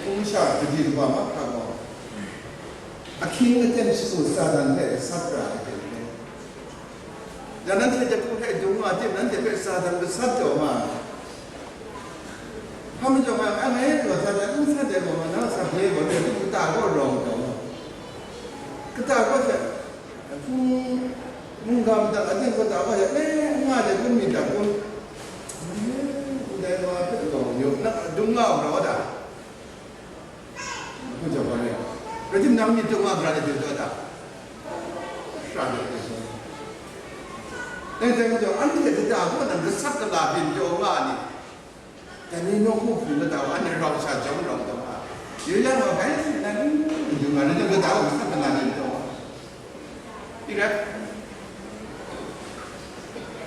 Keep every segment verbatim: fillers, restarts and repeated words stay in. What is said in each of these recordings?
Hpung sha kaji kaba mahkra gaw, ahkying aten shagu Satan hpe gasat ra ai hte maren, dan nanhte hte hpung hte dung nga tim, nanhte hpe Satan gasat taw nga ai. Hpa majaw nga, a ngai gaw Satan n sat ai gaw, nga na sa hpe gaw, dai hpung kata gaw rawng taw nga, kata gaw hte, hpung mungga madat aten kata gaw hte, e, nga de kun mi dat kun, e, ndai wa hpe gaw, yawk na dung nga u rau da. Hpung jaw gaw re. Rai timung, nang myit dung nga, gara de byin taw da? Shara de byin taw. Dai, dai majaw, anhte kata kaw nan gasat gala byin taw nga ni? Dai ni nawku hpung kata wa, anhte rau sha jawm rau taw nga. Yu yang wa bai si nan, yu nga, ni kata wa gasat gala byin taw nga. Pyi rai?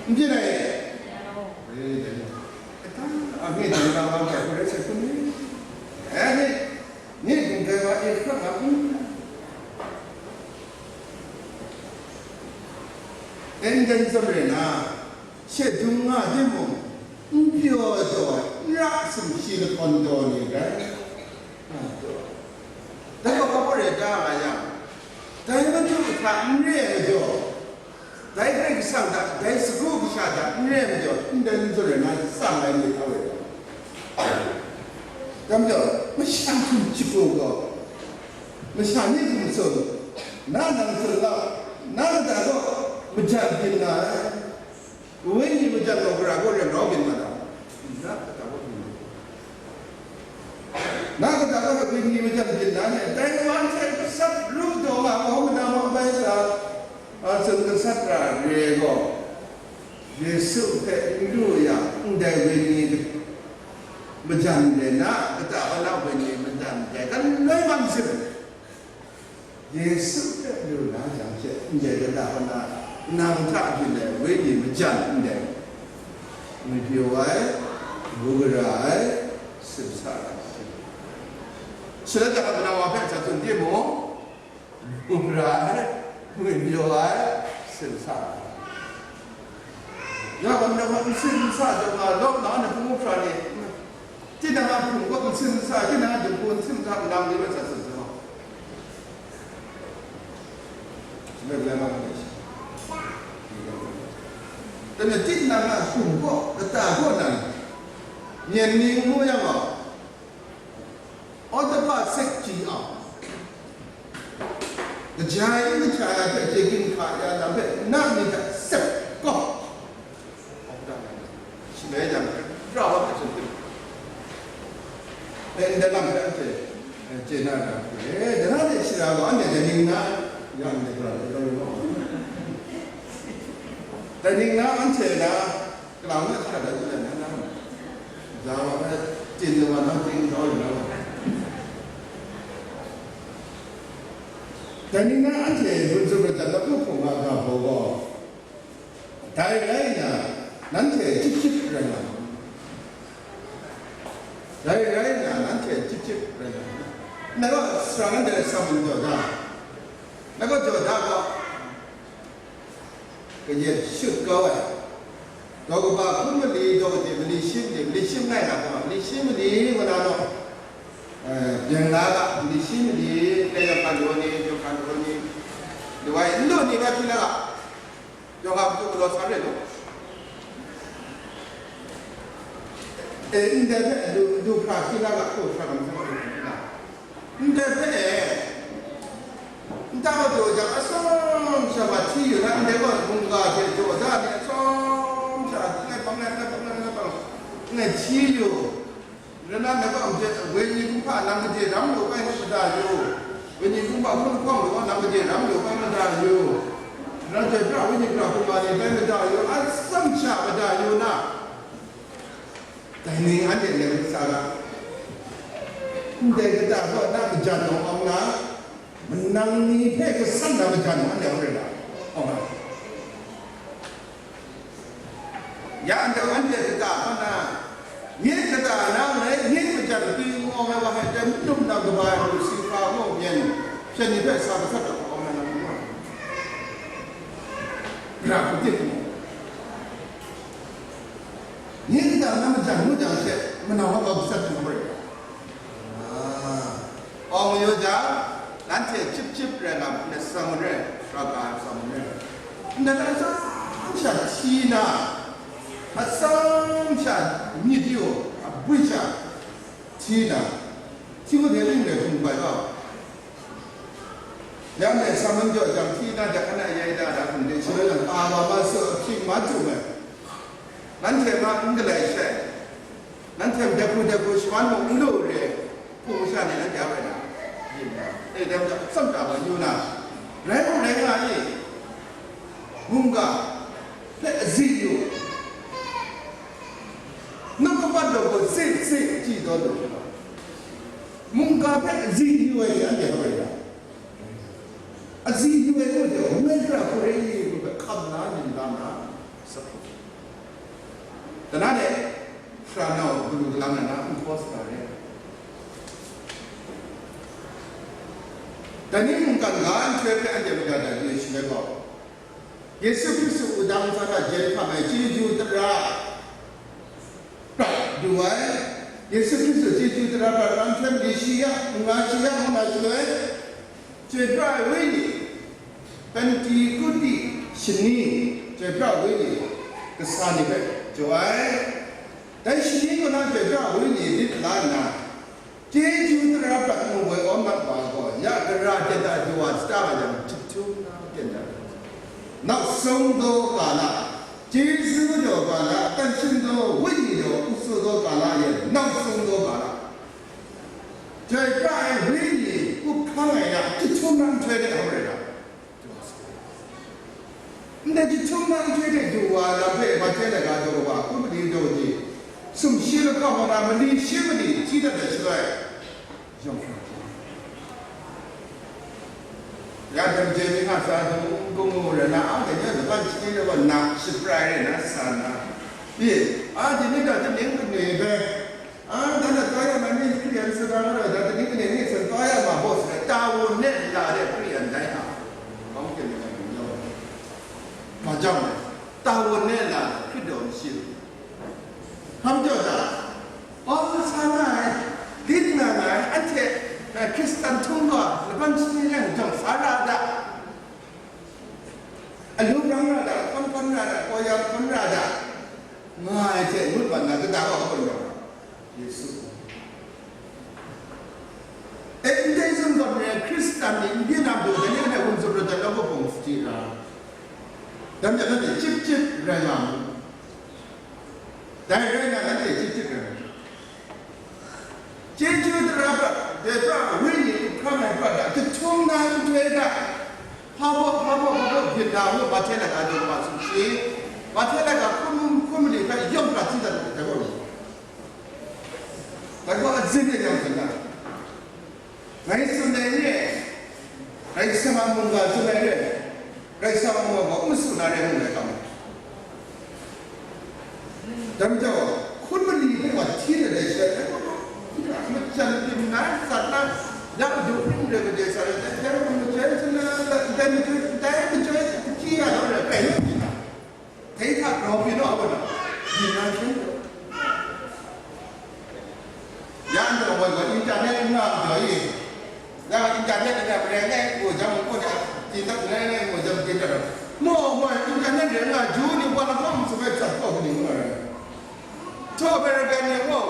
N pyi rai? E, dai ni. Kata, a, ngai dai na wa bai hkrai sai hkun ni? E, ni, ni gun dai wa e hkra nga hkun? E, ndai n tsawm rai na, she dung nga timung, n pyaw taw, n ra sumshi lahkawn taw ni rai. Dai gaw hpa baw re da nga yang, dai Madu hta n re ai majaw, dai Karai Kasang hta, dai sagu kasha hta n re ai majaw, ndai n zawn rai na tsang ai myit a we. Dai majaw, masha hkum shagu gaw, masha ni hkum tsun, na nang tsun lau, na kata gaw majan byin nga ai. Wenyi majan gaw gara gaw rem rau byin nga ta? Na kata gaw byin nga. Na kata gaw wenyi majan byin na ni? Dai wa hte gasat ru taw nga, mahkra mada ma bai sa, a, tsun gasat ra re gaw, Yesu hpe n ru yang, ndai wenyi majan de na, kata gaw na wenyi majan de, kan loi wan sin. Yesu hpe lu na jang hte ndai kata hkra na, nang hta byin ai wenyi majan ndai, ngwi pyaw ai, bu gara ai, simsa ai. Shaloi jang hkra na wa hpe sa tsun timung, bu gara ai, ngwi pyaw ai, simsa ai. Ya gaw, nang gaw nsin nsa jaw nga, lawp na, na hpung hkra ni, tinang a hpung gaw nsin nsa, tinang a dinghku nsin nsa, nlang ni bai sa tsun sa. Shaloi la na ni shi. Tana tinang a hpung gaw, kata gaw nang, myen ni n mu yang gaw, Aw, daba sek ji au. Kaja ai n kaja ai hpe chye ginhka ya lam hpe, na myit hta sep gaw. Shi bai jang, rau ai hpe tsun tim. Dai ndai lam hpe anhte, eh, chye na ra hpe, dai na de shara gaw, anhte dai ning na, yang de, pra de, pra de, dai ning na anhte na, Kalang na hta rai lu ai na, na, za wa hpe, tin na wa, nang ting kau lu na wa. Dai ning na anhte gun tsun madat na hpung hpung nga ga hpaw gaw, dai rai nna, nanhte chyip chyip rai nga, dai rai nna, nanhte chyip chyip rai nga. Ngai gaw sara nanhte rai sa mu jaw da, ngai gaw jaw da gaw, Kayat shut kau ai. Daw kaba hkrum mali, daw kade mali shi mali, mali shi langai na hkrum, mali shi mali ngu na naw, eh, byen la ga, mali shi mali, Kayahpa law ni, Yawhan law ni, Yawhan law ni nga hkyi la ga, Yawhan matu galaw sa re law. E, ndai hpe lu, lu hkra hkyi la ga, hkra hkra ga, ndai hpe e, nta wa jaw jang, atsawm sha wa hti yu na, ndai gaw mungga hte jaw da ni, atsawm sha, langai hpang, langai hpang, langai hpang, langai hti yu. Rai nna, ndai gaw, wenyi kumhpa nang gade ram lu ai hpe mada yu, wenyi kumhpa hpung lahkawng gaw nang gade ram lu ai hpe mada yu, rai jai pra, wenyi pra kumhpa ni bai mada yu, atsawm sha mada yu na, Dai ning anhte leng sa ga, ndai kata gaw na majan awng awng na, manang ni hpe kasan na majan awng anhte awng rai na, awng ai. Ya anhte, anhte kata hkawm na, myit kata na rai, myit majan pyi n awng ai wa hpe, dai mung dum na kaba ai Lusifa ngu myen, shan ni hpe sa gasat ai hkawm na, na n awng ai. Gara hku tim mu. Yin dang na majan ngu jang she, manau hkap kau gasat jang hkap rai. Awng mayu jang, nanhte chyip chyip rai nga, myit tsang marai, shaka tsang marai. Ndat atsam sha hti na, atsam sha myit yu, abwi sha hti na, hti ngut de ling de hkungbai ga. Yang de sa man jaw jang hti na, jak kana yai da da hkung de, shaloi lang ka wa ma su, ahkying ma tu ai. Nanhte ma n galai shai. Nanhte mdakru dakru shaman mung n lu re, hpung masha ni nanhte a rai na, yin na, e dai majaw, tsam da wa yu na, rai mung rai nga i, mungga hpe azi yu, nang kapat daw gaw zi zi chyi daw lu, mungga hpe azi yu ai ni anhte a rai na, azi yu ai gaw de, mungga hkra hkra rai ni hpe hkam na, yin da na, sa hpung. Tana de, hpra nau galu galang na na n hkaw sa na re. Dai ni mungkan ga nhtoi hpe anhte mada da re shaloi gaw, Yesu Hkristu wudang ntsa hta jen hkam ai chyeju tara prat du ai, Yesu Hkristu chyeju tara prat ra nhtoi mali shi ya, manga shi ya, ngu na shaloi, Chyoi pra ai wenyi, Pentikuti shani, chyoi pra ai wenyi, kasa ni hpe jaw ai. Dai shani kaw na chyoi pra ai wenyi lit la nna, chyeju tara prat mu woi awm mat wa gaw, ya gara de da du wa sata wa yang, jahtum na ten da. Nau sung daw ga la, chyeju daw ga la, tan shing daw, wenyi daw, u su daw ga la, ya nau sung daw ga la. Chyoi pra ai wenyi up hkang ai ya, jahtum na nhtoi de hkam rai na. Ndai jahtum na nhtoi de du wa lam hpe Mahte laika daw wa, hkun mali daw ni, sumshi lahkawng wa na mali shi mali hti dat ai shaloi, yawng hkra hte. Ya dam je ni nga sa du, kung ngu rai na, a, dai ni laban shi ni wa na, shaprai rai na, sa na. Ye, a, dai ni ga, dai ni ga, ni bai. A, dan na kaya ma ni Hkriyan sara na, dan ni ni ni san kaya ma bo sa, ta wo ne la de Hkriyan dai ha. Kong ke ni ni lo. Ma jang, ta wo ne la Hkriyan shi. Ham jo da. O, sa na ai, dit na na ai, ante, na Kristan tung ga, laban shi ni yang jong sa ra da. Alu rang ra da, kon kon ra da, ko yang kon ra da. Nga ai hte ngut mat na, kata wa kon ra. Yesu. E, ndai zunggam re Hkristan ni n byin na matu, dai ni anhte hkum tsup rat ai, lawm hpung sadi ra. Dai majaw nanhte chyip chyip rai nga mu. Dai rai na, nanhte chyip chyip rai nga mu. Chyeju tara hpe, dai hpe wenyi hkam ai hpe, jahtum na nhtoi hta, hpa baw, hpa baw, hpa baw, byin na ngu, Mahte laika daw wa sumshi, Mahte laika hkum, hkum mali hpe yawng hkra hti dat ai, dai gaw. Dai gaw azin e yang hkra. Ngai tsun ai re, Karai Kasang a mungga tsun ai re, Karai Kasang a mungga gaw n matsun na re ngu ai hkam. Dai majaw, hkun mali hpe wa hti let ai sha, dai gaw, majan tim na, sat na, ya madu hpring re, made sa re, dai, dai madu hpring re, dai madu, dai madu hpring ya law re, bai yu hpring na. Dai hta grau byin naw a gaw na, byin na hpyen gaw. Ya ntaw woi gaw, internet n nga ai majaw i, ya internet n nga ai, maren ngai gaw jang gaw na, TikTok ngai ngai gaw jang TikTok. Maw, maw, internet re nga, Jew ni wa lahkawng n tsun ai sat gaw kaning ngu na rai? Htaw American ni gaw,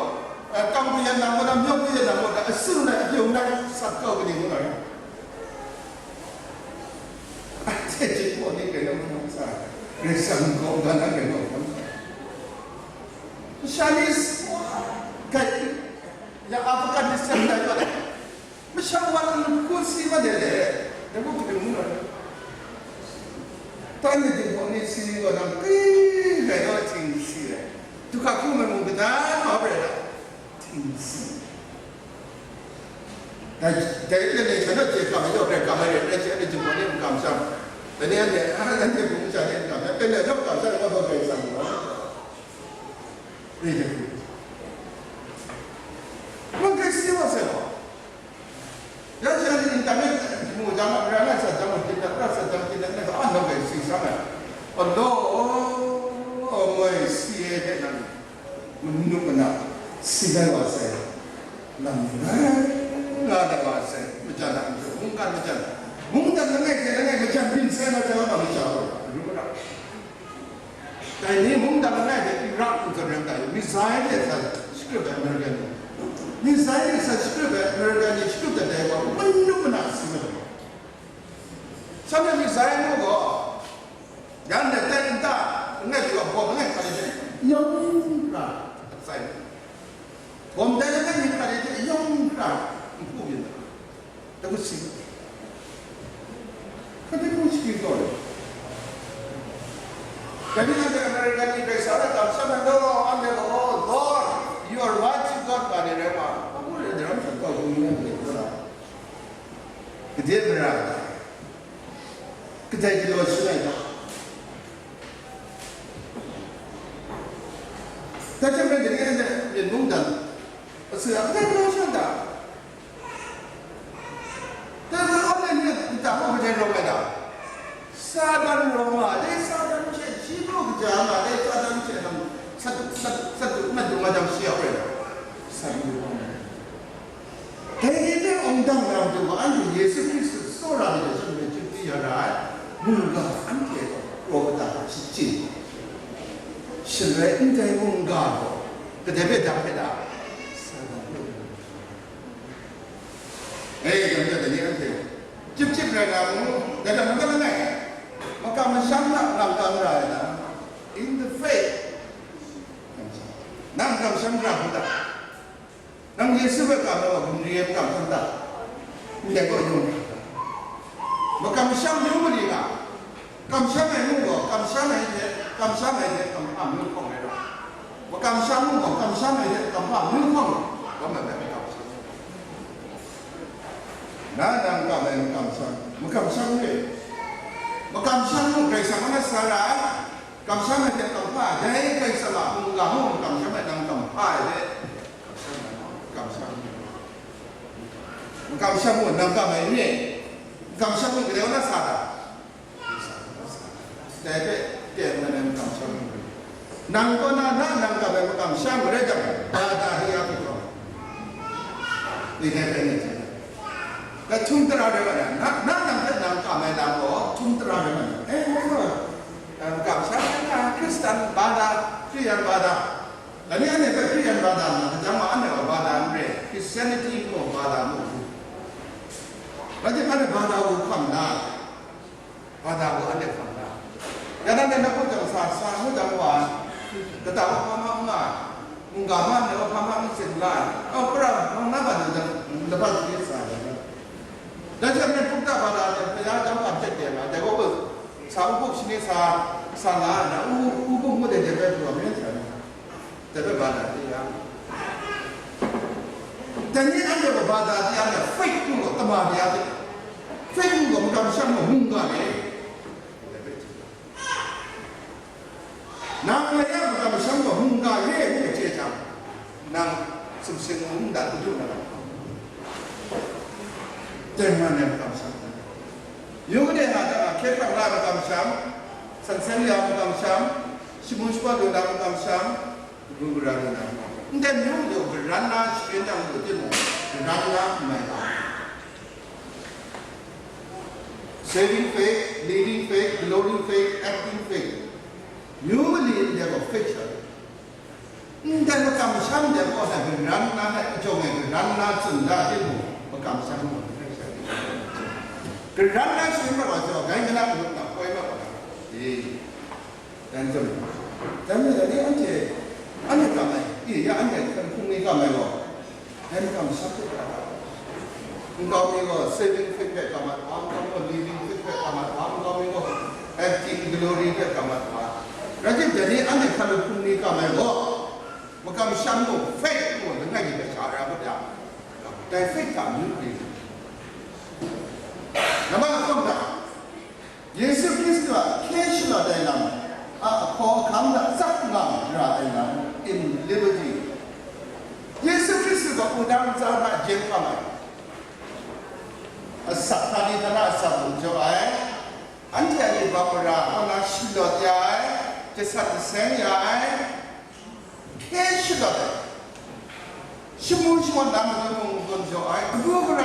eh, kang hku yan na gaw na, myawk hku yan na gaw na, asu na, apyawng na, sat gaw kaning ngu na rai? Anhte Jinghpaw ni rai na ma sa, Karai Kasang gaw ga na rai na ma sa. Masha ni swa kai, ya Afghanistan dai wa dai. Masha wan hku si ma de le, dai gaw hpring ngu na. Tan ni Jinghpaw ni si wa na, kai rai na ting si rai. Duka hku mai mung kata ma rai na, ting si. Dai, dai le le sha na je kam yo, rai kam ai re, rai je ne Jinghpaw ni kam sham. Dai ni anhte, a, anhte hpung sha ni kam, dai le le kam sham, wa ba rai sang wa. Rai je. Nang kai si wa sai wa. Ya sha ni internet mu jang, ra na sa jang, tin da, ra sa jang, tin da, na ka, a, nang kai si sang ai. Alo, o, moi si e de nang. Manu mana, si dai wa sai. Lam rai. nga dat wa sai, majan a mung, mungkan majan, mungdan langai hte langai majan byin sai na jang a, masha gaw ru ra. Dai ni mungdan langai hte Iraq mungdan ram tai, missile hte sa shakrup ai American ni, missile hte sa shakrup ai American ni shakrup dat dai wa, manu mana si mat ai. Shanhte missile mu gaw, yan de tai nta, langai hte gaw bom langai hkra de, yawng hkra sai. Bom dai langai hkra de, yawng hkra n hpu yin ai. Dagu si. Hkra de hkung shagri taw le. Dai ni anhte American ni grai sa ai, kamsham ai law, anhte gaw, "Oh, Lord, you are mighty God," nga ni rai wa, hpa hku rai de ram sha taw hkung yin ai, grai sa ai. Gade mara ai. Kadai galaw shin ai ta? Dai hte maren dai ni anhte myen mungdan, asu a kadai galaw shin ai ta? Dai gaw anhte myen nta gaw kadai rawng ai ta? Satan rawng nga, dai Satan hte shi gaw kaja nga, dai Satan hte nang sat, sat, sat, mat dung nga jang shi a rai. Satan rawng nga. Dai ni hpe awng dang na matu gaw, anhte Yesu Hkristu tsawra ai hte shanhte chyeju ya ra ai, mungga anhte gaw kraw kata hta shachyen, shaloi ndai mungga gaw kadai hpe dap hpe ta? Satan hpe. E, dai majaw dai ni anhte chyip chyip rai nga mu, dai hta mungga langai, makam masham hta nang kam ra ai ta? In the faith. Nang kamsham ra hku ta? Nang Yesu hpe kam ai wa, gumri ai makam hkam ta? Ndai gaw yawng hkra ta? Makamsham yu mali nga, kamsham ai mung gaw, kamsham ai hte, kamsham ai hte kamhpa myu hkawng rai rawng. Makamsham mung gaw, kamsham ai hte kamhpa myu hkawng rawng ai hpe makamsham. Na nang kam ai makamsham, makamsham re. Makamsham mung Karai Kasang a mat sa ra ai. Kamsham ai hte kamhpa, dai Karai Kasang a mungga mung makamsham ai, nang kamhpa ai hte. Kamsham, kamsham. Makamsham mung nang kam ai n re. Makamsham mung gade wa na sa ta? Dai hpe teng na ai makamsham mung. Nang kaw na, na nang kam ai makamsham rai jang, bada hte ya hku taw. Ni dai hpe ni hte. Dai htum tara rai wa na, na, na nang hpe nang kam ai lam gaw htum tara rai wa na. Eh, ngai gaw, eh, makamsham ai na, Hkristan bada, Hkriyan bada. Dai ni anhte hpe Hkriyan bada nga, hkajang wa anhte gaw bada n re, Christianity mung bada mung. Rai timung, anhte bada hku hkam na, bada hku anhte hkam na. Ya dan de na hku jang sa, sa ngu jang wa, kata wa hpa ma n nga, mungga ma nna wa hpa ma n tsin la, a pra, mang na ga du jang, laban shanit sa ai. Dai hte maren, pukta bada hte Hkristu jawng hkan htet de nga, dai gaw, sa u buk shani sa, sa nga ai na, u, u buk ngut ai de bai pru wa myit sa ai. Dai bai bada hte ya. Dai ni anhte gaw bada hte ya, faith mung gaw tama de ya hte, faith mung gaw makamsham gaw mungga le. Nang ngai a makamsham gaw mungga re ngu chye jang, nang sumsing ngu ndat madu na lam hkawm, tengman ai makamsham, yawng de nga da, hkye hkrang la ai makamsham, sansen ya ai makamsham, shamu shawa lu na ai makamsham, kabu gara lu na ai makamsham, ndai myu madu garan na sharin yang madu timung, garan na n mai ga. Saving faith, living faith, glowing faith, acting faith. Myu mali ndai gaw faith sha. Ndai makamsham ndai gaw, dai garan na hte kajawng ai garan na tsun da timung, makamsham gaw faith sha. Garan na sharin mat wa jaw, dai nna mung na koi mat wa, e. Dan jam, dan ni, dan ni anhte, anhte kam ai, i, ya anhte hkan hpung ni kam ai gaw, dan kam shak hte hkra hkra. Nkau mi gaw saving faith hpe kam ai wa, nkau mi gaw living faith hpe kam ai wa, nkau mi gaw acting glory hpe kam ai wa. Rai tim, dan ni anhte hkan hpung ni kam ai gaw, makamsham gaw faith gaw langai mi hpe sha ra hkra, dai faith hta myu hkri. Namma lahkawng hta, Yesu Hkristu a hkye shalawn ai lam a ahkaw ahkang hta tsap nga ra ai lam, in liberty. Yesu Hkristu gaw wudang ntsa hta jen hkam ai, asak htani htana asak lu jaw ai, anhte a yubak mara kaw na shalawt ya ai, jasan jaseng ya ai, hkye shalawn ai, shamu shawan na matu mung gun jaw ai, kabu gara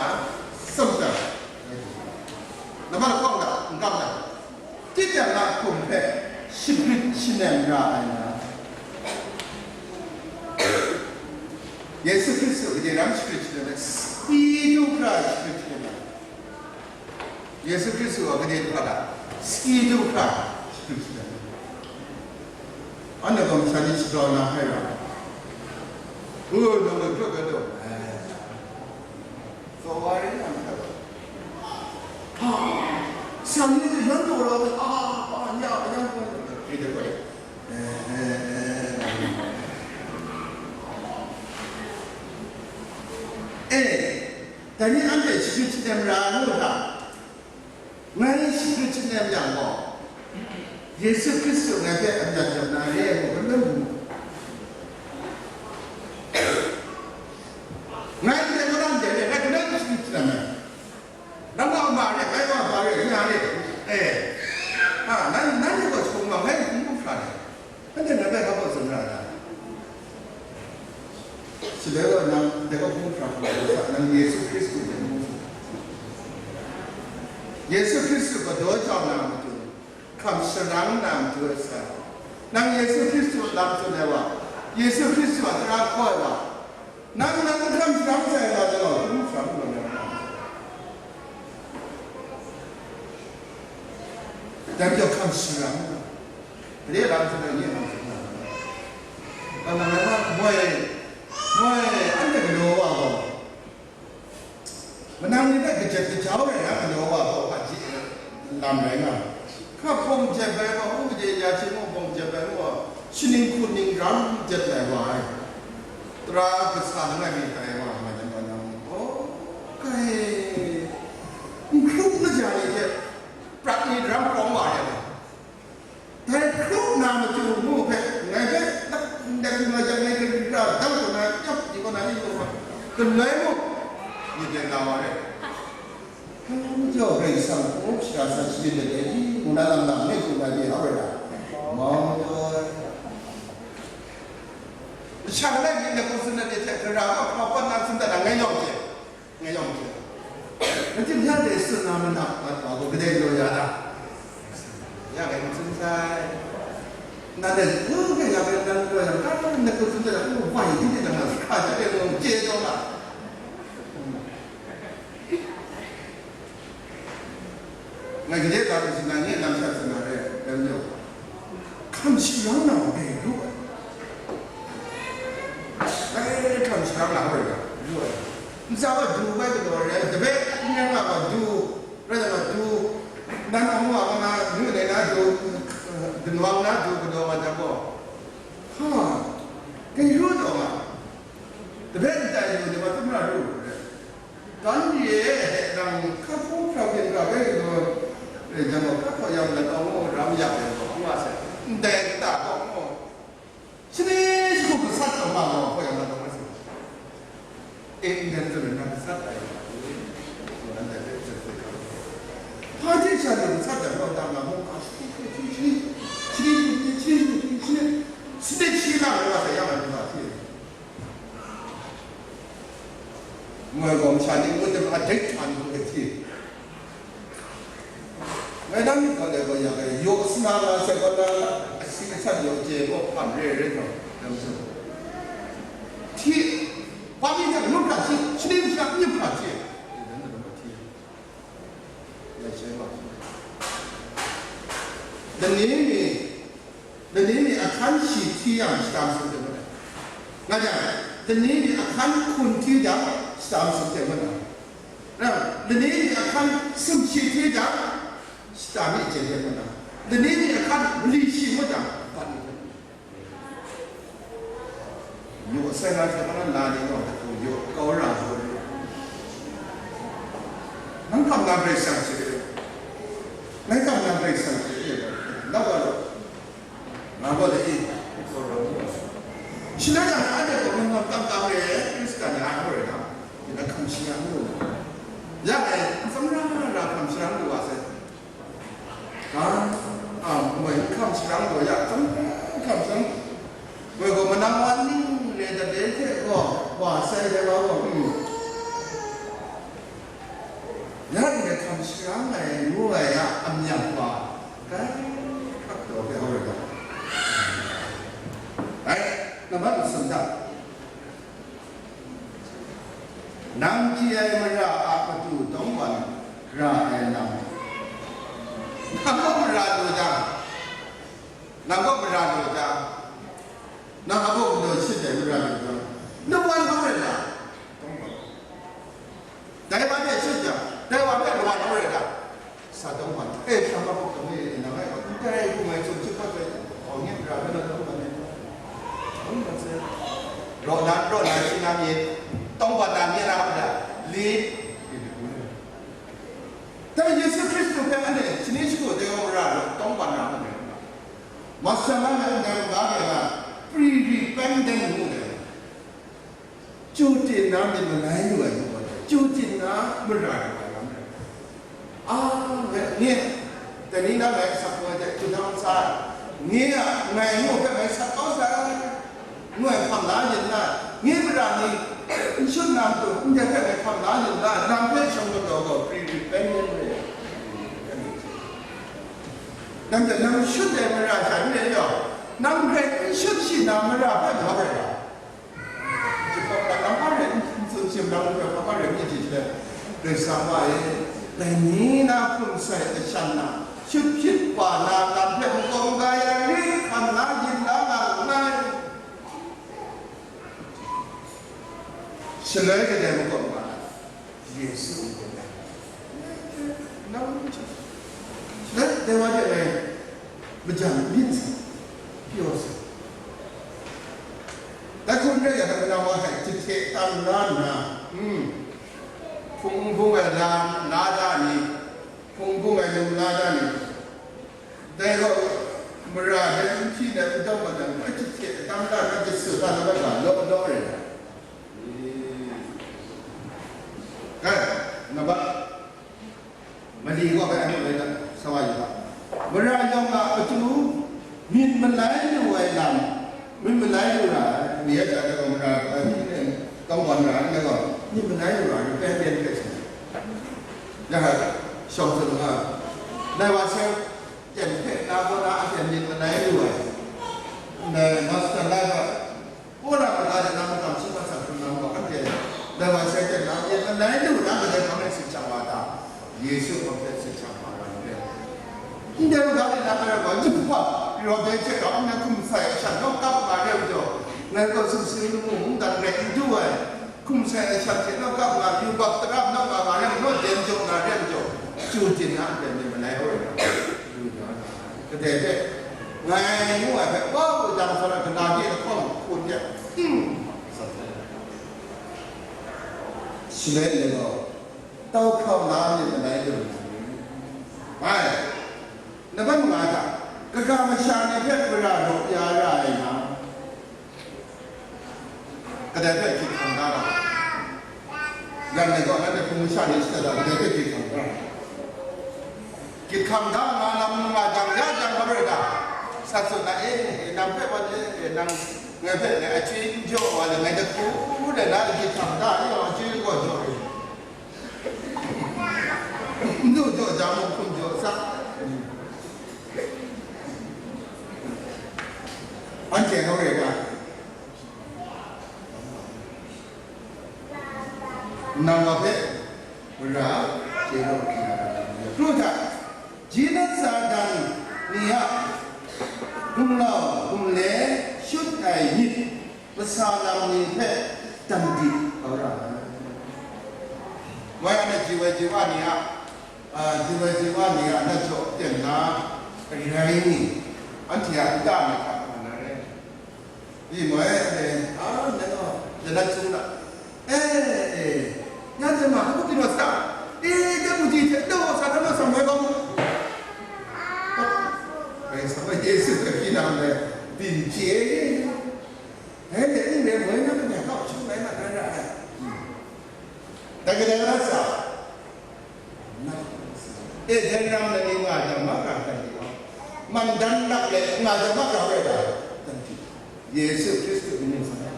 tsum shang, namar lahkawng hta n kam na, tit yang a hkum hpe shagrit shanem ra ai na, Yesu Hkristu gade ram shagrit shanem ai, Spiritu Hkra shagrit shanem ai. Yesu Hkristu a gade hpa hta, Spiritu Hkra shagrit shanem ai. Anhte gaw masha ni shagrau na hkai ra, u, nang gaw hkrat kau taw, ai, tsaw wa rai na hkrat kau. Ha, sha ni yan taw ra, a, a, ya, yan taw ra, e, de, e, e, e, e, dai ni anhte shagrit shanem ra ai mu hta? Ngai shagrit shanem yang gaw, Yesu Hkristu ngai hpe a myit jaw na re ai mung, n rai mu. Ngai ndai mara ndai re, ngai hkrai shagrit shanem ai. Nang wa ma re, ngai wa ma re, nya re. E, a, nan, nanhte gaw shagun ma, ngai n hkrum hkra re. Nanhte ngai hpe hpa baw tsun ra ai ta? Shaloi wa nang dai kaw hpung hkra hkra sa, nang Yesu Hkristu hpe mu. Yesu Hkristu galaw jau na matu, hkam sharang na matu a sa, nang Yesu Hkristu a lam tsun ai wa, Yesu Hkristu a tara hkaw ai wa, nang, nang hkam sharang sai nga, dai wa hpung hkra hkra nga. Dai majaw hkam sharang, gade lam hte nye lam hte na, kalang rai na, moi, moi, anhte galaw wa gaw, manang ni hpe kajet kajau rai na, galaw wa gaw, hpaji lam rai nga, hkap hpawng jet bai gaw, u kaje ya hte mung hpawng jet bai gaw, shaning hku ning ram jet lai wa ai. Tara kasa langai mi hkrai wa nga dan wa nang, oh, kai, n hkrup kaja ni hte prat ni ram hkawng wa ai. Dai hkrup na matu ngu hpe, ngai hpe, ndai hkrup na jang, ngai hpe ra dang kaw na, nyap di kaw na, ni kaw na, galoi mu, myit dai na wa re. Hpa majaw Karai Kasang hpung shara sa sharin dat ai i, ngu na lam lam ngai hkrup na de hau rai na? Mau majaw. Sha langai mi ngai hpung tsun dat de hte, gara ga hpa hpa na tsun dat na ngai yawng hte. Ngai yawng hte. Nang tim ya de tsun na ma na, wa, wa, gaw kadai law ya da? Ya ngai n tsun sai. Nan de, u, ngai ya ngai nan law ya, ka, nang hpung tsun dat na, u, wa, yi di de na, hka ja de, u, je jaw na. Ngai gade ga hpe shanan nye lam sha shanan re, lam yawng. Hkam sharang na wa dai lu ai. Dai hkam sharang na wa dai lu ai. Ntsa wa du bai galaw re, dabe n rai nga wa du, rai nga wa du, nan awng wa nga na, ngu dai na du, ginwang na du galaw wa dai gaw. Ha, dai lu taw nga. Dabe n tai lu ni wa tamra lu re. Kan ye, nang hka hpung hkra byin hkra bai lu, e, jang gaw, hka hkaw yang lat awng ram yak ai gaw, hpung a sai, ndai kata gaw, shani shagu gasat taw nga gaw, hkaw yang lat awng rai sai. E, ndai zawn na gasat ai, nan dai hpe zawn zawn hkra. Hpa hte sha ni gasat ai gaw, dang nga mung, a, shani, shani, shani, shani, shani, shani, shani, shani, shani, shani, shani, shani, shani, shani, shani, Moi gaw masha ni ngut dem a dai hta ni hpe hti. Ngai nang myit gaw dai gaw ya ai, yaw sara nga sai gaw na, asi asan yaw chye gaw hpam re re taw, dam su. Hti, pa mi hte ngut hkra hti, shani masha n myit hkra hti. Lani mi, lani mi ahkan shi hti yang shata masum hte ngut ai. Nga jang, lani mi ahkan hkun hti jang shata masum hte ngut ai. Ram, lani mi ahkan sumshi hti jang shata myi jen hte ngut ai. Lani mi ahkan mali shi ngut jang, bat ni hte ngut ai. Yaw sai na hte mung na ni gaw, yaw kau ra hkau re. Nang kam na Karai Kasang hte e, ngai kam na Karai Kasang hte e, na wa law, nga gaw le e, kau ra mu. Shi na yang, anhte gaw nang kam kam re, Hkristan ni a hkau re na, ni na hkam sharang lu na. Ya e, n tsawm ra ra hkam sharang lu wa sai. Ga, a, moi hkam sharang gaw ya, hkam, hkam sharang. Moi gaw manang wan ning re dat de hte gaw, wa sai de wa gaw, mm. Ya ni hkam sharang ai, ngu ai a, amyang wa, kai, hkap daw hpe hau rai ga. Ai, nambat masum hta. Nang chye ai mara a matu dawng wan ra ai lam. Nang kaw mara lu jang, nang kaw mara lu jang, nang a kaw galaw shut ai mara lu jang, nang wan hkau rai na? Dawng wan. Dai wa hpe shut jang, dai wa hpe kawan hkau rai na? Sa dawng wan, e, sa ma hkawk dawng e, nang e, ndai hku ngai tsun chyit hkawt ai, hkawng nit ra ai na dawng wan e. Dawng wan se, raw na, raw na shi na myit, dawng wan na myit na hkra, li, li, li, li. Dai Yesu Hkristu hpe anhte shani shagu dai wa mara dawng wan na hkra, Master na, na, na, na, na, pre-repentant ngu ai. Chyu tin na myit malai lu ai, chyu tin na mara lu ai lam rai. A, ngai, nye, dai ni na ngai sak kau ai hte, hkudang sa, nye a, ngai ngu hpe ngai sat kau sai, ngu ai hpang la yin na, Nye mara ni n shut na matu, ndai hpe ngai hkam la lu na, nang hpe shawng galaw gaw, pre-repentant re. Nang hte nang shut ai mara sha n rai yaw, nang hpe n shut shi na mara hpe nga rai ga. Jahpawt na nang hpa rai n tsun shim, nang hpe hpa rai n myit shi hte, Karai Kasang wa e, dai ni na hkum sai ashan na, shut hpyit wa na, nang hpe makawp maga ya ri hkam na yin la nga nngai. Shaloi kadai makawp nga ai, Yesu a hkrum ai. Nang, shaloi dai wa de ngai majan myit sa, pyaw sa. Dai hkrum rai yang, nang wa hte jahte tam la nna, hmm, hpung bung ai lam, lada ni, hpung bung ai num lada ni, dai gaw, mara dai n hpyi na n dawng ai lam, a jahte tam la na, jahte tam la na, law law rai na. Kai, na ba, mali gaw bai anu rai na, sa wa yu ga. Mara yawng a matu, myit malai lu ai lam, myit malai lu ra ai, mi ya ja da gaw mara, eh, kang wan ra ai, na gaw, myit malai lu ra ai, pen pen pen sa. Ya, shawng tsun nga. Dai wa sai, Jen hpe na gaw na a jen myit malai lu ai. Ndai Master Life a, Paula kaga de na makam shi mat sa hkrum na gaw, anhte dai wa sai jen na myit malai lu na, kadai hpang e sit shang wa ta? Yesu hpang hte sit shang wa ra ndai. Ndai kaga de na mara gaw, yubak, raw dai hte rau nna hkum sai a shan naw kap nga re ai majaw, ngai gaw sumsing lamu mungdan rai n du ai. Hkum sai ai shan hte naw kap nga, yubak tarap naw nga, nga yang naw den jaw na re ai majaw, chyu din na a pen myit malai hkrum ai. Kadai hpe, ngai ngu ai hpe, wa, wudang sa na, kana de lahkawng hkun de, hmm, shaloi ngai gaw, tau hkau na myit malai lu na ni? Bai, na ban nga ga, kaga masha ni hpe mara raw ya ra ai na, kadai hpe gyit hkam da ga? Yang ngai gaw, nanhte hpung masha ni shada da, kadai hpe gyit hkam da? Gyit hkam da nga lam nga jang, ya jang, hpa rai da? Sa tsun na, e, e, nang hpe wan e, e, nang ngai hpe ngai achyoi n jaw wa le, ngai dahku de na gyit hkam da, e, achyoi n gaw jaw e. N du jaw jang mung hkum jaw sa. Anhte hpa rai da? Nang wa hpe mara chye law hkri na ra ai. Kru hta, Ji nan sa dan ni a gumlau gumle shut ai myit, masa lam ni hpe dan di kau ra ai. Wai anhte ji wai ji wa ni a, a, ji wai ji wa ni a na jaw ten na rai ni, anhte a nta na hta hkam na rai. Yi moi, eh, ah, nang gaw, jalan sung na. Eh, eh, nang jama, kabu kinu sa? Eh, kabu ji hte, daw sa, daw sa, moi gaw. Karai Kasang Yesu hpe hpyi na ndai, byin chye. Eh, eh, eh, moi na, nang gaw, chung mai ma, na ra ai. Dai kadai rai sa, e, dai ram lani nga jang, makam hkra hte gaw, man dan lak le nga jang, makam rai ga, Yesu Hkristu mying sa na,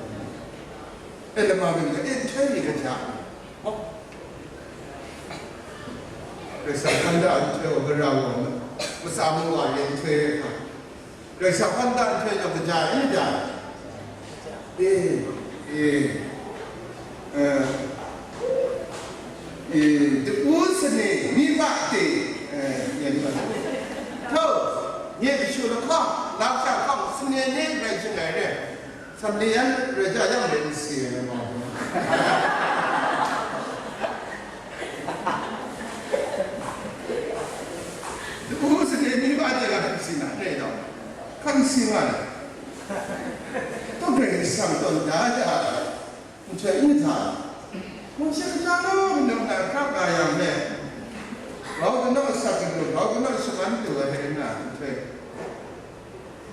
e, lama mying ga, e, nhtoi ni kaja, Karai Kasang hkan da nhtoi gaw, gara gaw, matsa mung wa re nhtoi re hkra, Karai Kasang hkan da nhtoi gaw kaja ai, kaja ai? E, e, e, e, dapu sane mi ba de, e, yen ba. Hto, nye kashu lahkawng, lam sha hkawng, sane ni rai jing ai re. Samli yan rai ja yang rai n si ai na ma. Dapu sane mi ba de ga hkan si na, re dau. Hkan si nga ai. Kaw Karai Kasang tawn da da, nhtoi n hta, Mawshe kaja law kanu hta hkra nga yang me, grau kanaw asak kanu, grau kanaw shaman du ai hte nna, nhtoi,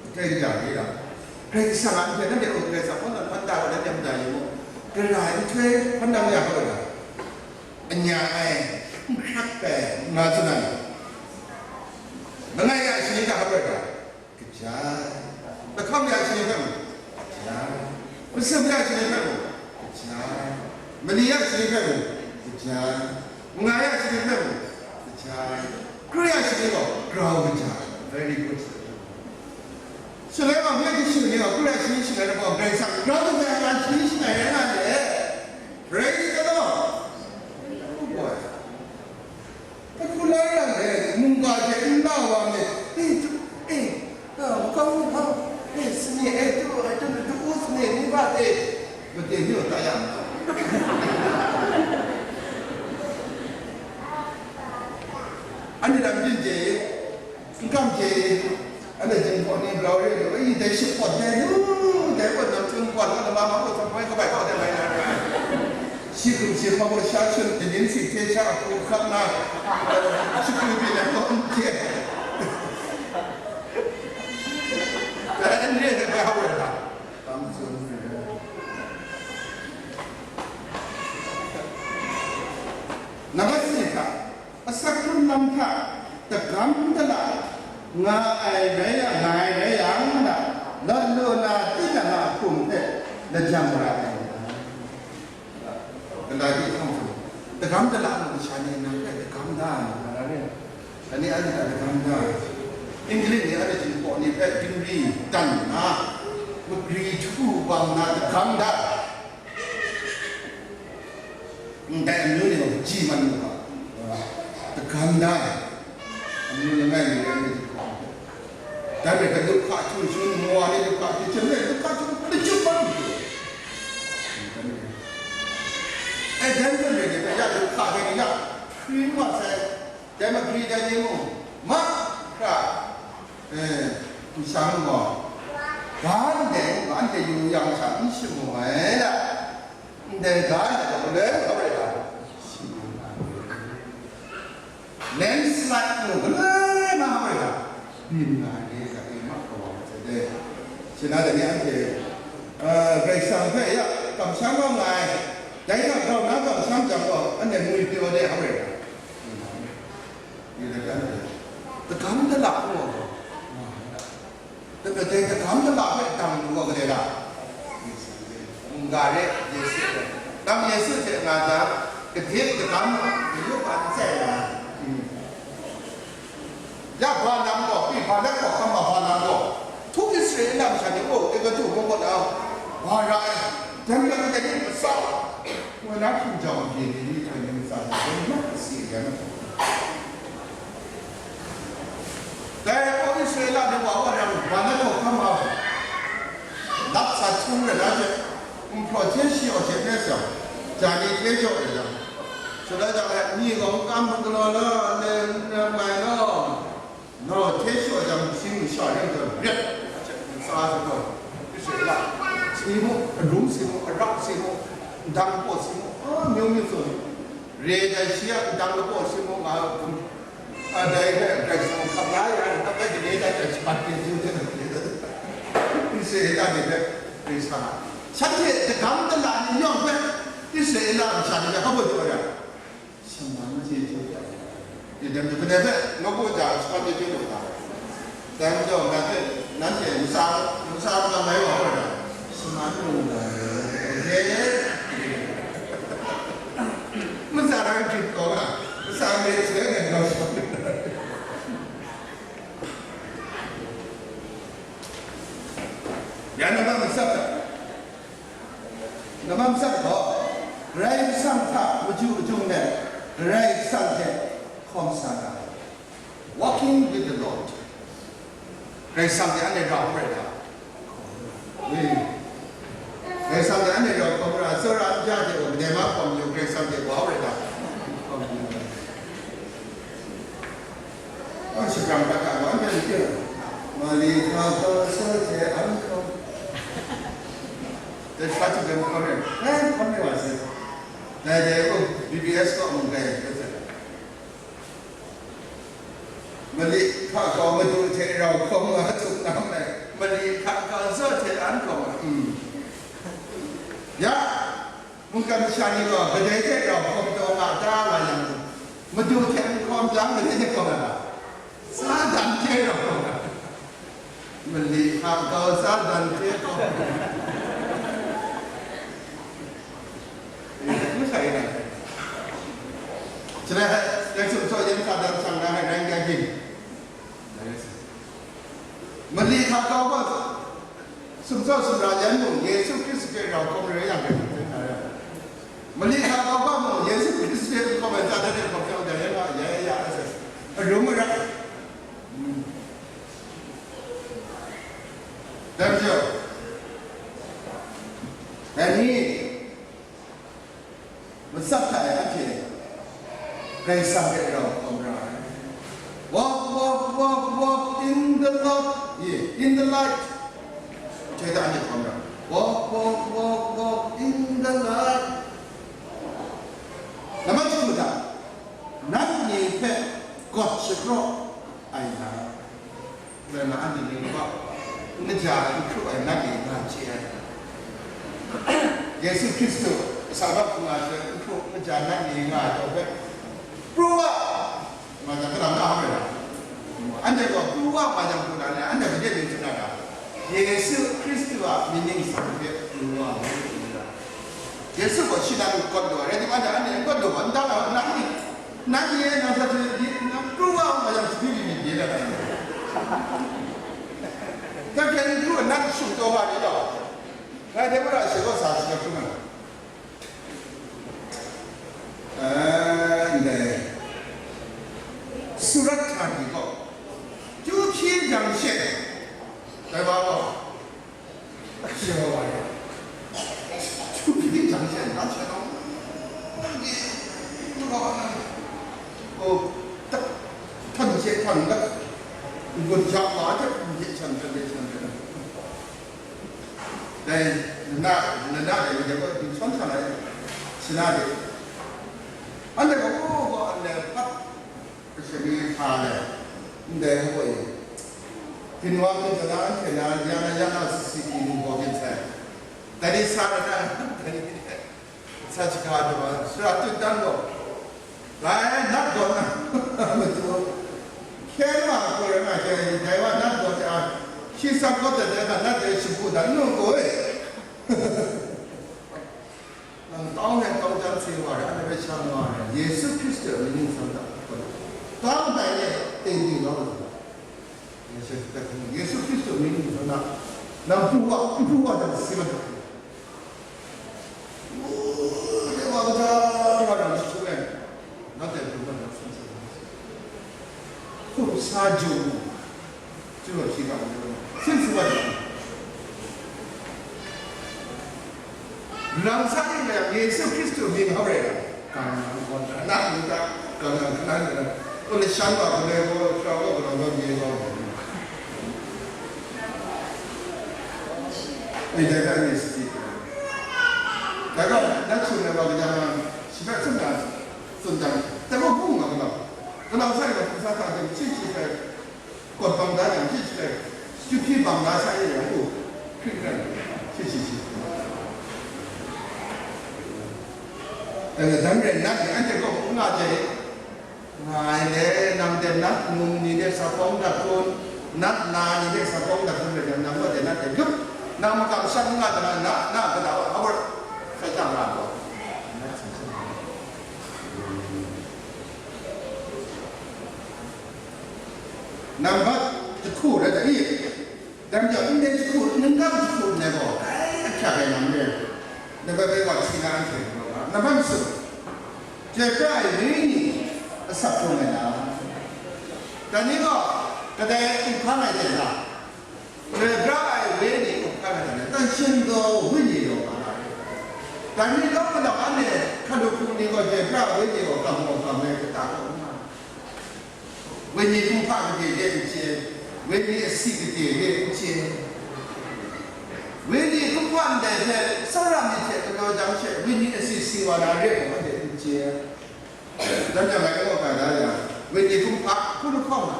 nhtoi kaja re yang, Karai Kasang a nhtoi nanhte mung Karai Kasang hkawn tawn hpan da wa, nanhte mada yu mu, gara ai nhtoi hpan da ya kau ga, anya ai, n hkrak ai, nga tsun ai, langai ya shani hta hkap ai ga, Kaja ai. Lahkawng ya shani hpe mung? Kaja ai. Masum ya shani hpe mung? Kaja. Mali a shani hpe mung, kaja. Mangai a shani hpe mung, kaja. Kru a shani gaw, grau kaja. Very good. Shaloi wa hpe kashu ni gaw, kru a shani shangai ai gaw, Karai Kasang grau kaja ai shani shangai rai nga le. Praise the Lord. Oh boy. Hkru la yang e, mungga hte n la wa me, e, tu, e, a, makau ni hpa, e, sane, e, tu, e, tu, tu, u sane, ni ba, e, made ni ta yang. Anhte dang byin je, n kam je, anhte jin hpaw ni grau re lu, e, dai ship pawt dai lu, dai pawt nam tun pawt, na ma ma ko tawt bai ka bai kaw dai bai na rai. Shi hkum shi hpa gaw sha shun, danin si hte sha hku hkap na, shi hku byin ai gaw n hte. Dai n re ai bai hau rai ta? Nambat si hta, asak hkrung lam hta, dagam dala nga ai rai yang, nga ai rai yang, na, lat lu na tinang a hkum hpe lajang ra ai. Galati hkawng hte, dagam dala mung masha ni nang hpe dagam da ai, nga ra re. Dai ni anhte hta dagam da ai. Inglit ni anhte Jinghpaw ni hpe dingri dan nna, magri htu bang na dagam da ai. Ndai amyu ni gaw kaji man mu ga, dagam da ai. Amyu langai mi rai nme hte hkawm hte, dai rai hpe, lup hka htu shun, nwa ni lup hka htu shun, lup hka htu lachyum mat lu. E, dai rai nme hte hpe ya lup hka hpe ni ya hpring wa sai, dai magri dai ni mung, mahkra, e, n shang gaw, ga ndai n ga anhte yu yang sha n shamu ai la, ndai ga ndai gaw, galoi gaw rai ga. Landslide mung galoi na hkawhkam byin nga ai ni, sa e ma kaw wa ai dai. Shi na dai ni anhte, eh, Karai Kasang hpe ya kamsham wa nga ai, dai hta grau na kamsham jang gaw, anhte ngwi pyaw de hkawhkam. Ni dai anhte, dagam dala hkawhkam. Dai dagam dala hpe dang lu gaw, gade ga? Mungga re, Yesu re. Nang Yesu hte nga jang, gade dagam, mayup a n tsai na. Ya Balaam gaw, pi Balak gaw, hkam ma Balaam gaw, htuk Israela masha ni, oh, Egiptu mung kaw na, wa ra ai, dan dan ai ni masau. Wa na hkinjawng byin ni ni hkrai ni ntsa ni, dai ni na kasi ya na. Dai gaw Israela ni wa wa yang, wa na gaw hkam ma, lap sa htung rai na hte, nhtawm hte shi aw hte hpe sa, ja ni hte jaw rai yang, shaloi jang, ni gaw n kam n galaw law, n rai mai law. Nau hte shaw jang, shi masha ring tawn ret, a hte ntsa sa gaw, Israela si mu, arum si mu, arak si mu, ndang lapaw si mu, a, myu myu tsun, re ai shi a ndang lapaw si mu, nga, a, dai hpe Karai Kasang hkap la ya, hkap la, gade da, dai shabat pyi du hte, Israela ni hpe ring sa nga. Shanhte dagam dala ni yawng hpe Israela masha ni hpe hkap wa jaw ya. Shaman chyeju ai. Dai majaw, kadai hpe nawku ja shaman chyeju lu ga? Dai majaw, ngai hpe nanhte ntsa, ntsa lam mai wa hkawt ai, shaman mu ga ai. Ntsa rai hkrit taw ga, ntsa me hte ngai grau shaman. Ya na ma matsat ga? Namam tsat gaw, Karai Kasang hta maju majung let, Karai Kasang hte hkawm sa ga ai. Walking with the Lord. Karai Kasang hte anhte rau rai ga? Amen. Karai Kasang hte anhte rau hkawm ra, tsawra n ja hte gaw, kadai ma hkawm yu, Karai Kasang hte grau rai ga? A, shapran hkrat hkra gaw, anhte matu, Mali hka hkau sa hte an hkau. Dai hkra hte bai hkau rai, rai hkau rai wa sai. Dai dai gaw, B B S kaw mung rai, rai sai. Mali hka hkau Madu hte rau hkawm nga tup na mai, Mali hka hkau sa hte an hkau nga, mm. Ya, Mungkan masha ni gaw kadai hte rau hkawm taw nga ta nga yang, Madu hte n hkawm jang, kadai hte hkawm ai ga? Satan hte rau hkawm ai. Mali hka hkau Satan hte hkawm ai. Hkrai na, chyalai hte, dai sumsawk yen hta dan shang na hkrai rai n rai hpyi? Mali hta kau ga, sumsawk sumra yan mung, Yesu Hkristu hpe rau hkawm rai yang hkrai hkrai na rai. Mali hta kau ga mung, Yesu Hkristu hpe hkawm ai hta dan e hkawm hkawm ai yan hta ya ya ya ai hte, arum arai. Dai majaw, dai ni, matsat hta e anhte Karai Kasang hpe rau hkawm ra ai. Walk, walk, walk, walk in the light. Ye, in the light. Hte hta anhte hkawm ra. Walk, walk, walk, walk in the light. Nambat jahku hta, nat ni hpe gawt shapraw ai na. Rai na, anhte ning gaw, n kaja ai, n hkru ai, nat ni nga chye ai. Yesu Hkristu, kasa bap hkungga hte n hkru, n kaja nat ni nga ai hte hpe, pru wa, ma jang, kalang ka hpe ra. Anhte gaw pru wa, ma jang, pru na le, anhte made myit hte na ra. Yesu Hkristu a mying ningsang hpe pru wa, ngu hte na ra. Yesu gaw shi nan gawt lu ai, rai timung, anhte, anhte n gawt lu ai, n dang ai, nat ni, nat ni e nang sa hte, nang pru wa, ma jang, sabi myit myit bye dat ai. Dai hpe n pru, nat shung taw wa ni gaw, ngai hte mara shi gaw sa shi hkrum ai. Eh, ndai, Surat hta ni gaw, chyu hpyi jang she, dai wa gaw, Jehovah ya. Chyu hpyi jang she, na she gaw, oh, tak, htan she htan dat, n-gun ja ma hte, n-, hte htan, htan, htan, htan. Dai, nna, nna de, nna de, dingshawng shang ai, shana de. Anhte gaw, oh, gaw, anhte pat, Kashani hta le, ndai hpoi, Hkinwang myit na, anhte na, ya na, ya na, sisi pyi lu gaw myit sai. Dai ni sa na, dai ni sa jahka daw ai, sara tut dan gaw, lai nat gaw na, matu, hkyen wa gaw rai nga hte, dai wa nat gaw hte a, shi tsap gaw dat ai hta, nat de shagu dan nu gaw e. Nang tau hte tau jan se wa ai, anhte hpe sha nga ai, Yesu Hkristu a mying ningsang hta, tau ndai e, ten di kau lu. Yesu Hkristu a mying ningsang hta, nang pru wa, n pru wa jang, si mat ai. Ngu de wa, kaja wa nang jahtum e, nang ten pru wa nang sin sa. Hkum sa jung mu. Chyu gaw shi ga majaw, sin si wa jang, lam sa ning rai yang, Yesu Hkristu mying hkau rai yang, kang nang gaw na, na, na, kang nang hkanan gaw na, gaw na shan wa, gaw na gaw, hkra gaw, gaw na gaw, nye gaw. Ai, dai ga ni siti. Dai ga, na chyu na wa, ga yang, shi ga tsun na, tsun jang, dai gaw bung nga ga, ga nang sa ning gaw, sa ka jang, chi chi rai. Kawt bang da yang chyi chyi ai, chyu hpyi bang da sai yang u, hkrit hkrit, chyi chyi chyi. Dang rai nna, anhte kaw hkungga hte, ngai le, nang de nat mung ni de sa hkawng dat kun, nat na ni de sa hkawng dat kun rai yang, nang wa de nat de yup, nang makam shat n nga ai, na, na, kata wa, awar, sai tang ra gaw. Nambat jahku rai ta i? Dai majaw, ndai jahku, ningkang jahku ndai gaw, grai ahkyak ai lam re ai. Nambat bai wa hti na anhte gaw, nambat masum, chyoi pra ai wenyi asak hkrung ai lam. Dai ni gaw, kadai up hkang ai de na? Chyoi pra ai wenyi up hkang ai de na? 但是呢，wenyi gaw nga na re. Dai ni gaw, malau anhte hkalup hku ni gaw, chyoi pra ai wenyi gaw, kam gaw kam ai, kata gaw nga. Wenyi kumhpa gade re n chye, wenyi asi gade re n chye. Wenyi kumhpa ndai hte tsawra myit hte galaw jang she, wenyi asi si wa na re gaw gade n chye. Dan jang ngai kaw ga da yang, wenyi kumhpa hkun lahkawng a,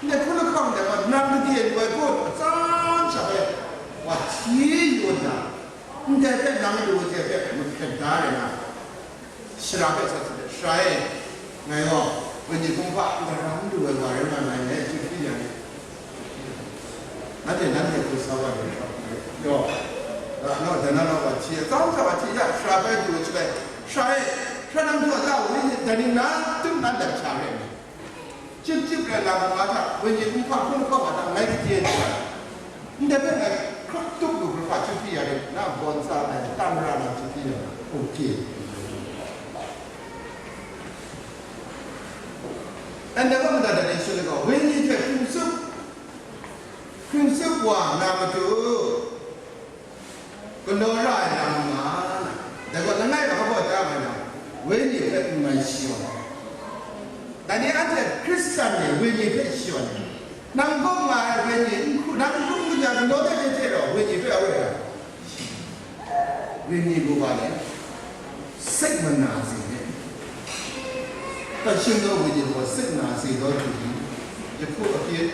ndai hkun lahkawng ndai gaw nang gade lu ai kun, atsam sha e, wa hti yu nna, ndai hpe nang lu ai hte hpe mahkyen da ai na. Sara hpe sa hte, Sara e, ngai gaw wenyi kumhpa n gara n lu ai wa rai nga nngai, ngai chyu hpyi ya ni? Nanhte, nanhte hku sa wa ni? Yaw, a, naw, dai na naw wa hti, kau sa wa hti ya, sara hpe du ai shaloi, Hkra e, hkra na majaw ta, wenyi dai ning na tum na dat sha re ai. Chyip chyip rai nga mu nga hta, wenyi kumhpa hkrum hkawm nga hta, ngai kachye ai. Ndai hpe ngai hkrup tup lu hkra hkra chyum hpyi ya rit, na bawn sa ai, tam ra na chyum hpyi ya rit, okay. Ndai hpe mada dat e shaloi gaw, wenyi hte hkring tsup, hkring tsup wa na matu, galaw ra ai lam nga, dai gaw langai mahkra gaw da nga yang, wenyi hpe n mai shayawn ai. Dai ni anhte Hkristan ni wenyi hpe shayawn ai. Nang kaw nga ai wenyi n hku, nang n hku n ya galaw ai hte rau wenyi hpe a woi ai. Wenyi gaw wa le, sik mana si le. Hpa shing gaw wenyi gaw sik na si gaw du ni, jahku a pyit,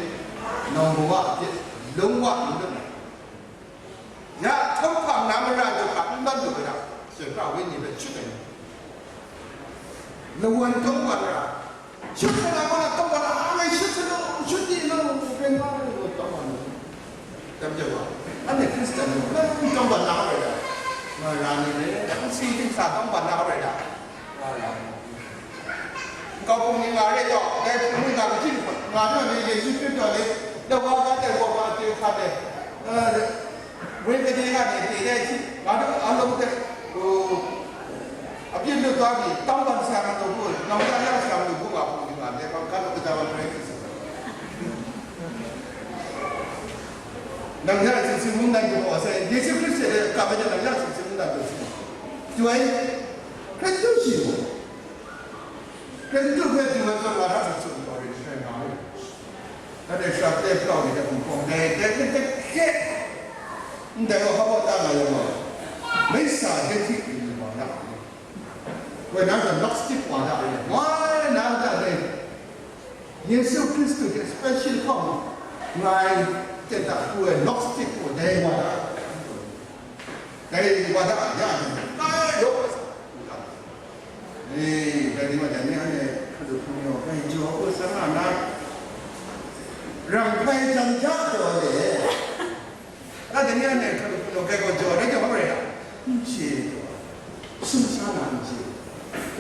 nawng kawa a pyit, lung wa n lu ai. Ya, hkawm hpang na mara du hkra n dan du ga, chyoi pra wenyi hpe shut ai. Lawan tawng wa ra, shut ai na, wa na tawng wa ra, a ngai shut sa law, shut di law, pen wa law, tawng wa law. Tam jaw wa, anhte Hkristan ni, nang tawng wa na rai da, mara ni le, nang si ting sa tawng wa na rai da, wa ra. Nkau hpung ni nga re taw, dai hpung ni nga kaji nga re ni Yesu Hkristu ni, dai wa ga dai wa ga chye hkam ai, eh, Wenyi kaji nga ni, dai dai hti, nga du, a lung hte, uh, a pyit lut kau mi, tawng bang sa na lu bu, nang ya ya sa na lu bu, wa hpung ni nga, dai bang kan lu kaja wa rai hti sa. Nang ya sing sing mung dan du wa sai, Yesu Hkristu de ka ba ja nang ya sing sing mung dan du si. Du ai, Hkristu shi mu. Hkristu hpe du ai zawn wa ra hkrit tsun gaw ring shai nga ai. Dai shara tep kau ni hte hpung hpawng dai, dai hte hte hkye, ndai wa hpa baw ta nga yang gaw, mai sa hkye hti ring wa ra. Woi na zawn Gnostic wa da ring, woi na da dai Yesu Hkristu hte special hkawng nga ai ten ta pru ai Gnostic wa dai wa da. Dai wa da ya ni, dai yawng ai sa, e, dai ni wa dai ni anhte hkra du hkrum yaw, dai jaw u sa nga na, rang hpai jan ja taw le, a dai ni anhte hkra du hkrum yaw, dai gaw jaw, dai jaw hpa rai na, n chye taw, sum sa na n chye.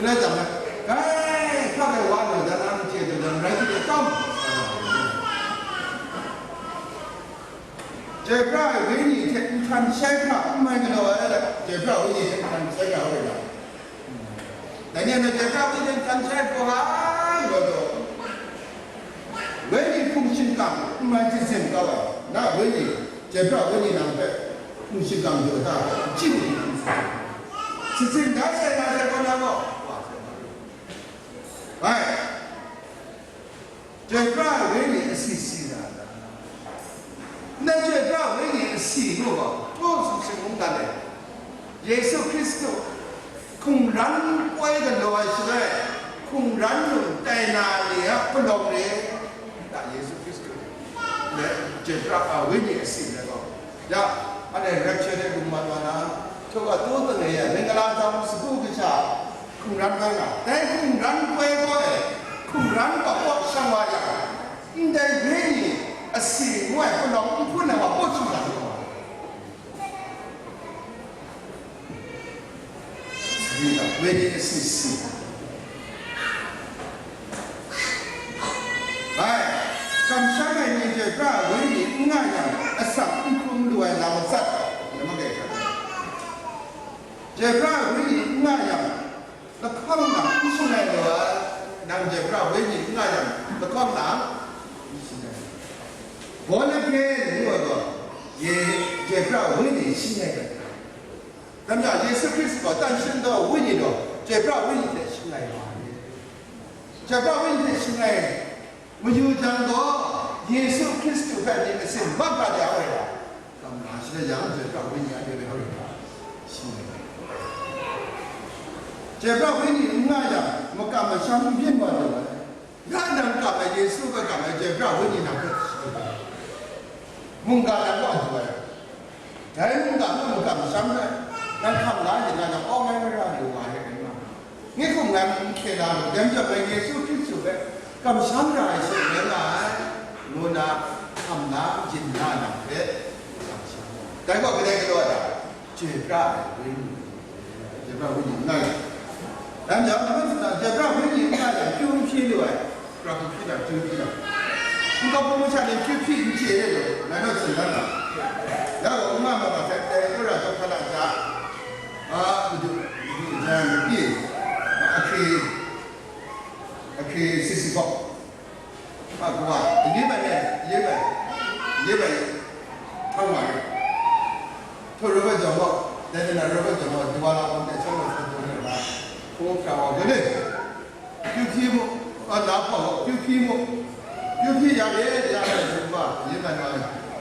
Hkra jang na, dai hkra ai wa na, dan na n chye taw, dan rai chye taw, Chyoi pra ai wenyi hte nhtan shai hkra n mai galaw ai, chyoi pra ai wenyi hte nhtan shai hkra hoi ga. Dai ni anhte chyoi pra ai wenyi hte nhtan shai hkra nga gaw, wenyi hpung shingkang n mai jazin kau ai, na wenyi, chyoi pra ai wenyi nang hpe hpung shingkang jaw da, chyi mu, shazin da sai na sai gaw na gaw, wa sai na. Bai. Chyoi pra ai wenyi asi si na ta? Ndai chyoi pra ai wenyi asi mu gaw, hkaw sumsing mungdan e, Yesu Hkristu hkungran poi galaw ai shaloi, hkungran mung tai na ni a palawng re, da Yesu Hkristu le chyoi pra ai wenyi asi le gaw, ya, anhte rapture de gun mat wa na, htaw a tu tane ya, mingala jam sagu kasha, hkungran rai nga, dai hkungran poi gaw e, hkungran gaw kaw shang wa yang, ndai wenyi asi ngu ai palawng n hpun ai wa kaw shang wa yang, wenyi asi si. Bai, kamsham ai ni chyoi pra ai wenyi n nga yang, asak n hkrum lu ai lam matsat, lam magai hkra. Chyoi pra ai wenyi n nga yang, lahkawng lam n shangai lu ai, nang chyoi pra wenyi n nga yang, lahkawng lam n shangai. Born again ngu ai gaw, ye chyoi pra wenyi shangai ai. Dai majaw, Yesu Hkristu gaw, tan shin taw wenyi gaw, chyoi pra wenyi hte shangai wa ai. Chyoi pra wenyi hte shangai mayu jang gaw, Yesu Hkristu hpe myit masin bang hkra de a woi ga, kam na shaloi yang, chyoi pra wenyi a de bai hkra shi ai. Chyoi pra wenyi n nga yang, makam masham n byin wa lu ai. Ya nang kam ai, Yesu hpe kam ai, chyoi pra wenyi nang hpe shi ai. Mungga nang kaw du ai. Dai mungga hpe makam masham ai, nang hkam la yin na, nang awng ai mara lu wa ai rai nga. Ngai hkum ngai n hkye la lu, dai majaw ngai Yesu Hkristu hpe kamsham ra ai she rai nga ai, ngu na hkam na, yin na nang hpe kamsham ai. Dai gaw kadai galaw ai ta? Chyoi pra ai wenyi, chyoi pra wenyi n nga ai. Dang jang, ngai hpyi na, chyoi pra wenyi n nga yang, kyu n hpyi lu ai, pra hku hpyi na, kyu hpyi na. N kaw hpung masha ni kyu hpyi n chye de law, ngai naw tsun dan na. Ya gaw, n nga ma ma sai, dai wora chyawm hkra na ja, a, madu, madu jan mabyi, a hkri, a hkri sisi gaw. A, kawa, ni bai e, ye bai, ye bai, hkang wa e. Hto Robert jawng gaw, dai ni na Robert jawng gaw, Douala hkawm de chyawm gaw, hkawm de na, hkawm hkra wa, bai ni. Kyu hpyi mu, a, na hpaw gaw, kyu hpyi mu. Kyu hpyi ya e, ya e, hkawm wa, ye bai na,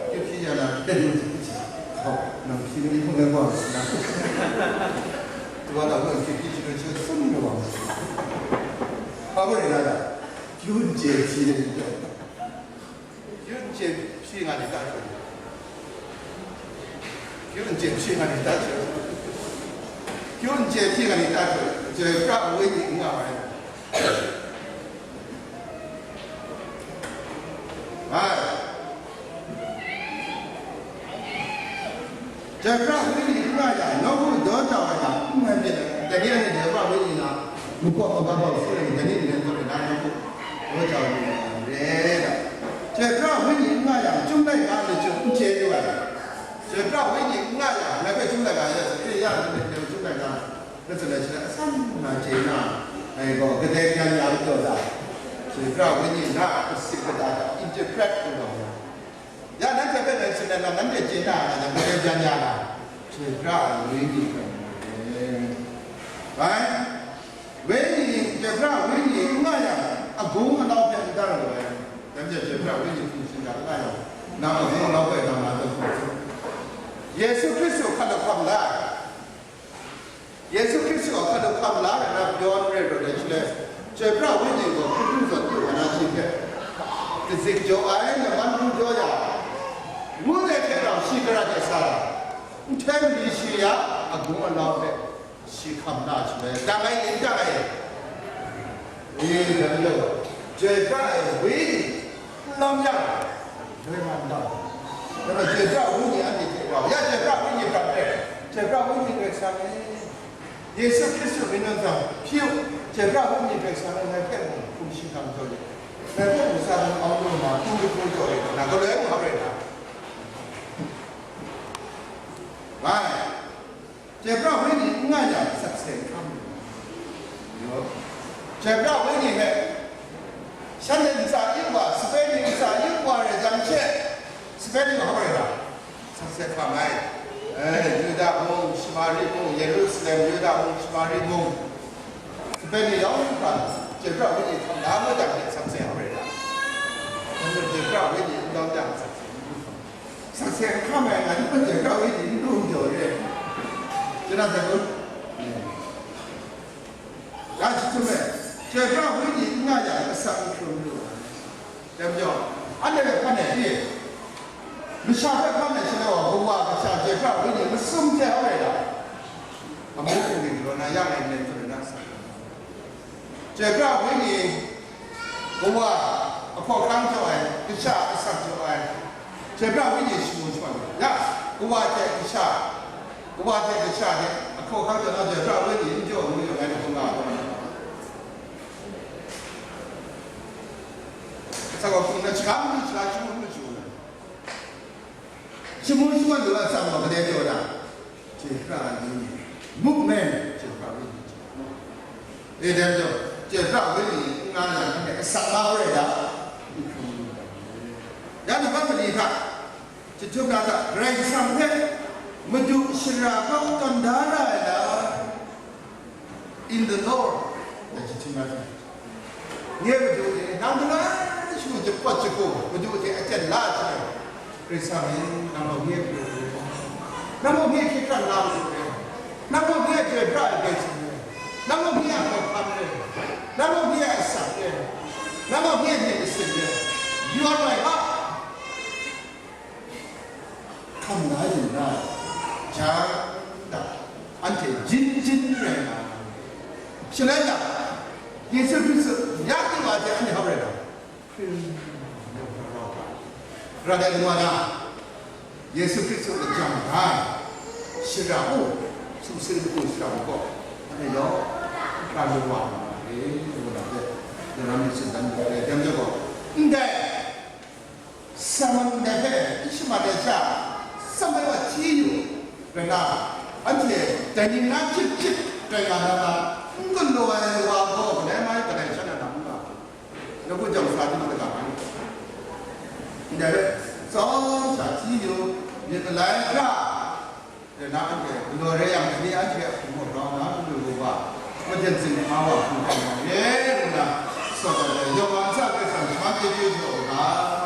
kyu hpyi ya na, de lu, hkaw, nang hpyi ni hkawm de wa, na. Douala hkawm kyu hpyi chyu chyu sum de wa. Hpa gaw re na da. Kyun je hpyi de ni taw. Kyun je hpyi nga ni ta hkru. Kyun je hpyi nga ni ta hkru. Kyun je hpyi nga ni ta hkru. Chyoi pra wenyi n nga ai. Ai. Chyoi pra wenyi n nga yang, nawku daw jau ai hta n man myit ai, dai ni anhte chyoi pra wenyi na, makawp magam bau su ai ni, dai ni n rai taw ai na, nawku daw jau ai ni re ai. Chyoi pra wenyi n nga yang, chyum laika lachyum n chye lu ai. Chyoi pra wenyi n nga yang, ngai hpe chyum laika ya, e ya, ngai hpe chyum laika, ngai tsun ai hte asan na chye na, ngai gaw kadai byan ya majaw ta, chyoi pra wenyi na, kasi kata hta interpret kau na. Ya, nanhte hpe ngai tsun ai lam, nanhte chye na nga yang, kadai byan ya na, chyoi pra ai wenyi hpe mu ai. Bai, wenyi, chyoi pra wenyi n nga yang, agung alau hpe n dar lu ai. Dai majaw chyoi pra wenyi hpung shingkang n nga yang, nang agung alau hpe nang na taw hpung hpung. Yesu Hkristu hkap lahkam la ai. Yesu Hkristu a hkap lahkam la ai na pyaw n rai rawt ai shaloi, chyoi pra wenyi gaw hkrit hkrit zawn du ai na shi hpe, kazik jaw ai, laman hkrum jaw ya ai, ngu ai hte rau shi gara de sa ai, nhtoi mali shi ya, agung alau hpe shi hkam na ai shaloi, dang ai ni n dang ai? E, dai majaw, chyoi pra ai wenyi n lam yang, doi man da. Nang a chyoi pra wenyi anhte hte rau, ya chyoi pra wenyi prat re, chyoi pra wenyi Karai Kasang e, Yesu Hkristu myit nhtawm hpyi u, chyoi pra wenyi Karai Kasang e ngai hpe mung hpung shingkang jaw yu, ngai hpe mung sa dum au lu na, hpung kahpu jaw yu, na galoi mung hap rai na. Bai. Chyoi pra wenyi n nga yang, sakse n hkam lu. Chyoi pra wenyi hpe, shanhte ntsa yu wa, sape ni ntsa yu wa rai jang she, sape ni hkam rai ra, sakse hkam ai. E, Yuda mung, Shamari mung, Yerusalem, Yuda mung, Shamari mung, sape ni yawng hkra, chyoi pra wenyi hkam la mu jang she, sakse hkam rai ra. Chyoi pra wenyi n hkam yang, sakse n hkam. Sakse n hkam ai, ngai ni hpe chyoi pra wenyi n du n jaw re. Chyeju na hta kun? Ga jahtum e, chyoi pra wenyi n nga yang, asak n hkrum lu ai. Dai majaw, anhte hpe hkan ai pyi, masha hpe hkan ai shaloi wa, kawa kasha chyoi pra wenyi masum hte hkam rai ta? Amu hpung ni galaw na ya ai nen hkrum na sa. Chyoi pra wenyi, kawa, ahkawhkang jaw ai, kasha asak jaw ai, chyoi pra wenyi shamu shaman, ya, kawa hte kasha, kawa hte kasha hte ahkawhkang jaw na chyoi pra wenyi n jaw ngu jaw ngai ni hkrum nga ai. Sa gaw hkrum na, shaga mung shaga shamu n shamu na. Shamu shaman lu ai atsam gaw kadai jaw na? Chyoi pra ai wenyi, movement, chyoi pra wenyi. E, dai majaw, chyoi pra wenyi n nga yang, anhte asak mau rai da. Ya, nambat mali hta, jahtum na hta, Karai Kasang hpe Madu shara kaw tawn da ra ai lam, in the Lord, dai jahtum na hta. Nye Madu e, nang galoi shu jahpawt jahku, Madu hte aten la ai hte, Karai Kasang e, nang gaw nye Madu re, nang gaw nye hkye hkrat la Madu re, nang gaw nye chyoi pra ai Karai Kasang re, nang gaw nye a hkawhkam re, nang gaw nye a asak re, nang gaw nye myit masin re, you are my God. Hkam la yu na jang, anhte jin jin rai nga ai. Shaloi jang, Yesu Hkristu ya di wa hte anhte hkap rai nga ai. Hkring, ra dai lama na, Yesu Hkristu lajang da ai shara u, sumsing u shara u gaw, anhte yawng Ka lu wa na ma re, ngu na hpe, na ram ni tsun dan mu re, dai majaw gaw, ndai, Saman dai hpe n shamat ai sha, saman wa hti yu, rai na, anhte dai ning na chyip chyip rai nga na, n galaw ai wa gaw, kadai mai kadai sha na, na n ga. Nawku jang sa di mat ga ai. Ndai rai, tsawm sha hti yu, myit malai hkra, rai na anhte galaw rai yang, dai ni anhte a hpung gaw grau na, hpung lu lu wa, majen zing hkra wa hpung hkra wa ye, rai na, sa dat ai, yawng wa nsa Karai Kasang shaman chyeju jaw u ga.